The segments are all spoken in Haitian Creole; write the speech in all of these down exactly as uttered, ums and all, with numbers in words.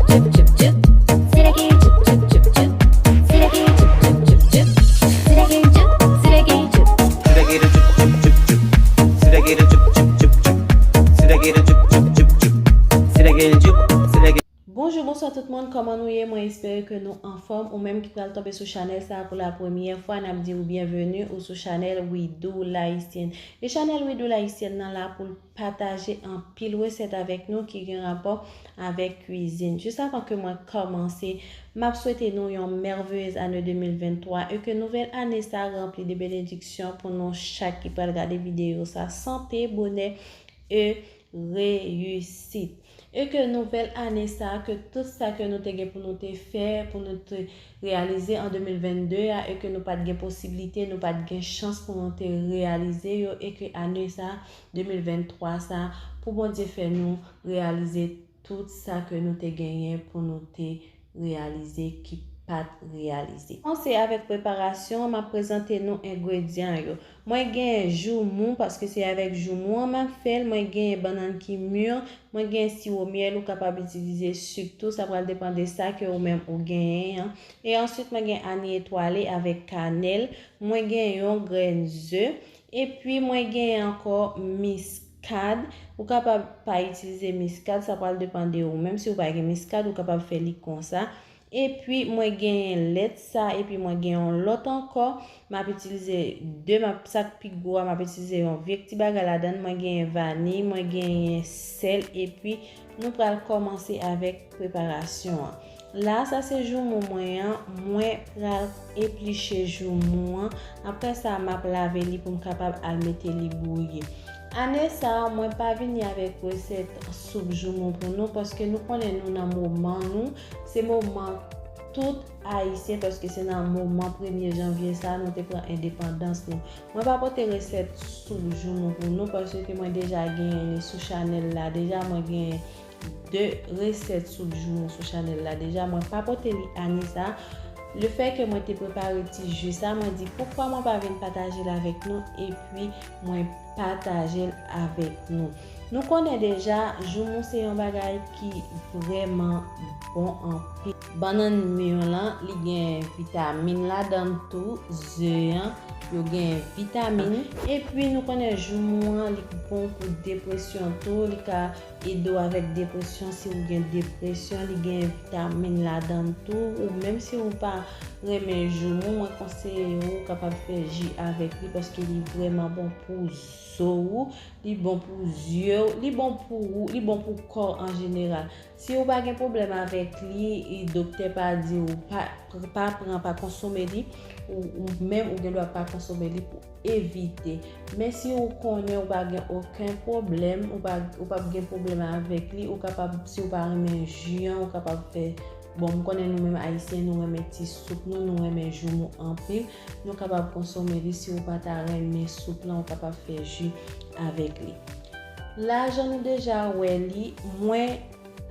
Jup, jup, jup. Sileke jup, jup, jup, jup. Sileke jup, jup, jup, jup. Sileke jup, sileke jup. Sileke jup, jup, jup, jup. Sileke jup, jup, jup, jup. Sileke jup, jup, jup, jup. Sileke jup, sileke. Bonjou, bonswa tout moun, kòman nou ye? Mwen espere ke nou anfòm. Ou menm ki pral tonbe sou chanèl sa a pou la premyè fwa, n ap di w byenveni ou sou chanèl We Do Layisyèn. E chanèl We Do Layisyèn nan la pou l pataje anpil resèt avèk nou ki gen rapò avèk kwizin. Jis avan ke mwen kòmanse, m ap swete nou yon mèveyez ane de mil venntwa e ke nouvèl ane sa ranpli de benediksyon pou nou chak ki pral gade videyo sa. Sante, bonè e reyisit. E ke nouvèl ane sa, ke tout sa ke nou te gen pou nou te fè, pou nou te reyalize an de mil vennde a, e ke nou pa t gen posiblite, nou pa t gen chans pou nou te reyalize yo, e ke ane sa, de mil venntwa sa, pou Bondye fè nou reyalize tout sa ke nou te genyen pou nou te reyalize ki pa t reyalize. Kòmanse avèk preparasyon an, m ap prezante nou engredyan yo. Mwen gen joumou, paske se avèk joumou an m ap fè l. Mwen gen bannann ki mi, mwen gen siwo myèl, ou kapab itilize sik tou, sa pral depann de sa ke ou menm ou genyen an. E answit, mwen gen ani etwale avèk kanèl, mwen gen yon grenn ze, epi mwen gen ankò miskad. Ou kapab pa itilize miskad, sa pral depann de ou menm. Si ou pa gen miskad, ou kapab fè li konsa. Epi mwen genyen lèt sa, epi mwen gen yon lòt ankò. M ap itilize de, m ap, sa k pi gwo a, m ap itilize yon vye ti bagay ladan l. Mwen genyen vaniy, mwen genyen sèl, epi nou pral kòmanse avèk preparasyon an. La, sa se joumou mwen an, mwen pral epliche joumou an. Apre sa, m ap lave li pou m kapab al mete li bouyi. Ane sa a, mwen pa vini avèk resèt soup joumou pou nou, paske nou konnen nou nan moman nou, se moman tout Ayisyen, paske se nan moman premye janvye sa a nou te pran endepandans nou. Mwen pa pote resèt soup joumou pou nou, paske mwen deja genyen li sou chanèl la. Deja, mwen genyen de resèt soup joumou sou chanèl la. Deja, mwen pa pote li ane sa. Lefètke mwen te prepare ti ji sa, mwen di, poukwa mwen pa vin pataje l avèk nou, epi mwen pataje l avèk nou. Nou konnen deja, joumou se yon bagay ki vrèman bon anpil. Bannann mi an lan, li gen vitamin ladan l tou, ze an, yo gen vitamin. Epi nou konnen joumou an, li bon pou depresyon tou, li ka ede w avèk depresyon. Si ou gen depresyon, li gen vitamin ladan l tou. Ou menm si ou pa renmen joumou, mwen konseye w kapab fè ji avèk li, paske li vrèman bon pou zo ou, li bon pou zye w, li bon pou ou, li bon pou kò w an jeneral. Si ou pa gen pwoblèm avèk li, e doktè pa di w pa, pa pran, pa konsome li, ou, ou menm ou gen dwa pa konsome li pou evite. Men si ou konnen ou pa gen okenn pwoblèm, ou pa, ou p ap gen pwoblèm avèk li, ou kapab, si ou pa renmen ji an, ou kapab fè, bon, m konnen nou menm Ayisyen, nou renmen ti soup nou, nou renmen joumou anpil, nou kapab konsome li. Si ou pa ta renmen soup lan, ou kapab fè ji avèk li. La, jan nou deja wè li, mwen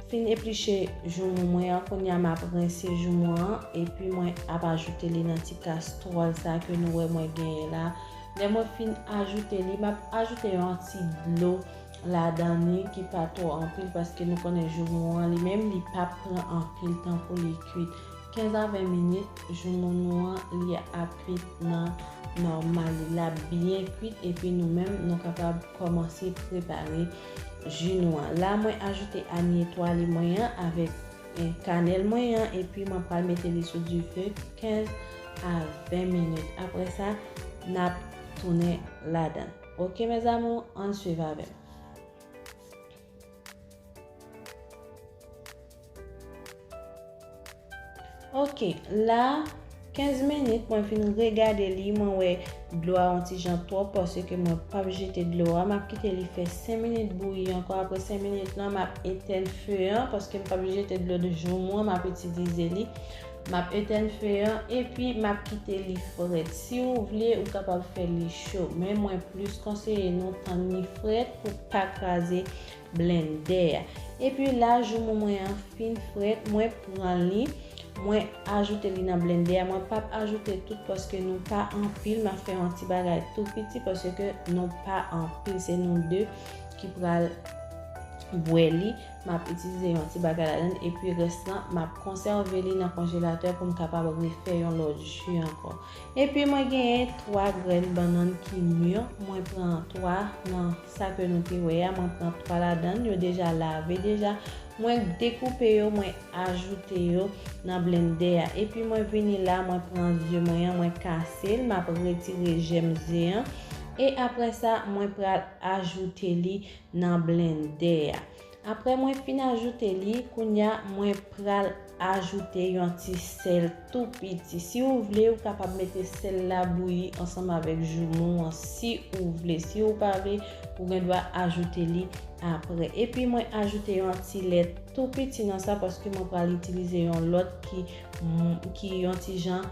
fin epliche joumou mwen an, kounye a m ap rense joumou an, epi mwen ap ajoute li nan ti kastwòl sa ke nou wè mwen genyen la. Lè mwen fin ajoute li, m ap ajoute yon ti dlo ladan li ki pa twò anpil, paske nou konnen joumou an li menm, li p ap pran anpil tan pou li kwit. Kenz a ven minit, joumou nou an, li ap kwit nan nòmal li. L ap byen kwit, epi nou menm, nou kapab kòmanse prepare ji nou an. La, mwen ajoute ani etwale mwen an avèk, eh, kanèl mwen an, epi mwen pral mete li sou dife kenz a ven minit. Apre sa, n ap tounen ladan l. Oke, mes amours, ann swiv avè m. Oke, la, kenz minit, mwen fin regade li, mwen wè dlo a yon ti jan twòp, paske mwen p ap jete dlo a. M ap kite li fè senk minit bouyi ankò. Apre senk minit lan, m ap etèn fe an, paske m p ap jete dlo de joumou an, m ap itilize li. M ap etèn fe an, epi m ap kite li frèt. Si ou vle, ou kapab fè li cho, men mwen plis konseye nou tann li frèt pou pa kraze blendè a. Epi la, joumou mwen an fin frèt, mwen pran li, mwen ajoute li nan blendè a. Mwen p ap ajoute tout paske nou pa anpil, m ap fè yon ti bagay tou piti paske nou pa anpil, se nou de ki pral bwè li, m ap itilize yon ti bagay ladan l, epi rès lan, m ap konsève li nan konjelatè pou m kapab refè yon lòt ji ankò. Epi mwen genyen twa grenn bannann ki mi, mwen pran twa nan sa ke nou te wè a, mwen pran twa ladan l, yo deja lave deja, mwen dekoupe yo, mwen ajoute yo nan blendè a. Epi mwen vini la, mwen pran ze mwen an, mwen kase l, m ap retire jèm ze an. E apre sa, mwen pral ajoute li nan blendè a. Apre mwen fin ajoute li, kounye a mwen pral ajoute yon ti sèl tou piti. Si ou vle, ou kapab mete sèl la bouyi ansanm avèk joumou an, si ou vle. Si ou pa vle, ou gen dwa ajoute li apre. Epi mwen ajoute yon ti lè tou piti nan sa, paske mwen pral itilize yon lòt ki, ki yon ti jan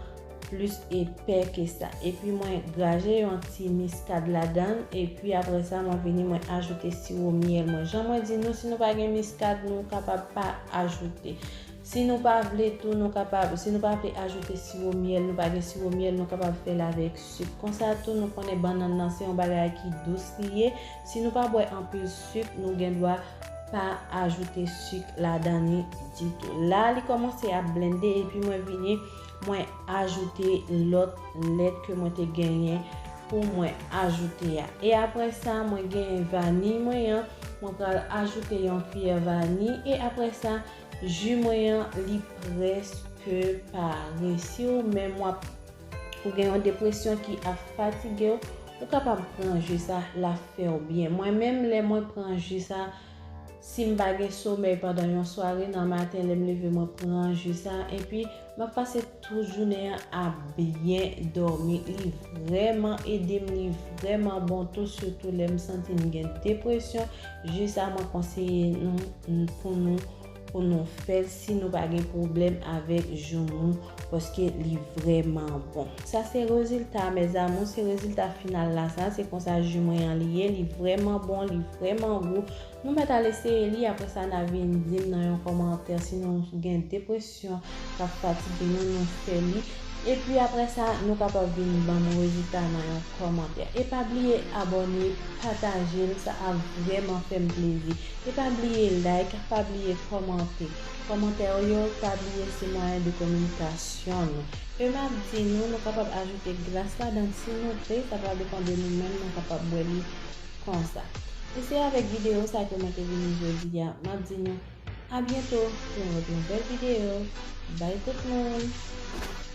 plis epè ke sa. Epi mwen graje yon ti miskad ladan l, epi apre sa, mwen vini, mwen ajoute siwo myèl mwen. Jan mwen di nou, si nou pa gen miskad, nou kapab pa ajoute. Si nou pa vle tou, nou kapab, si nou pa vle ajoute siwo myèl, nou pa gen siwo myèl, nou kapab fè l avèk sik. Konsa tou, nou konnen bannann nan se yon bagay ki dous li ye. Si nou pa bwè anpil sik, nou gen dwa pa ajoute sik ladan li ditou. La, li kòmanse ap blende, epi mwen vini, mwen ajoute lòt lèt ke mwen te genyen pou mwen ajoute a. E apre sa, mwen genyen vaniy mwen an, mwen pral ajoute yon kiyè vaniy, e apre sa, ji mwen an, li prèske pare. Si ou menm w ap, ou gen yon depresyon ki ap fatige w, ou kapab pran ji sa, l ap fè w byen. Mwen menm, lè mwen pran ji sa, si m pa gen somèy pandan yon sware, nan maten, lè m leve, mwen pran ji sa, epi m ap pase tout jounen an ap byen dòmi. Li vrèman ede m, li vrèman bon tou, sitou lè m santi m gen depresyon. Ji sa, mwen konseye nou, pou nou, pou nou fè l si nou pa gen pwoblèm avèk joumou, paske li vrèman bon. Sa se rezilta, mes amours, se rezilta final la sa, se konsa ji mwen an li ye, li vrèman bon, li vrèman gou. Nou mèt al eseye li, apre sa n a vin di m nan yon kòmantè si nou gen depresyon k ap fatige nou, nou fè li. Epi apre sa, nou kapab vin ban m rezilta nan yon kòmantè. E pa bliye abòne, pataje l, sa ap vrèman fè m plezi. E pa bliye like, pa bliye kòmante. Kòmantè w yo, pa bliye se mwayen de kominikasyon nou. E m ap di nou, nou kapab ajoute glas ladan l si nou vle, sa va depann de nou menm, nou kapab bwè li konsa. E se avèk videyo sa ke mwen te vini jodi a. M ap di nou a byento pou yon lòt nouvèl videyo. Bay tout moun!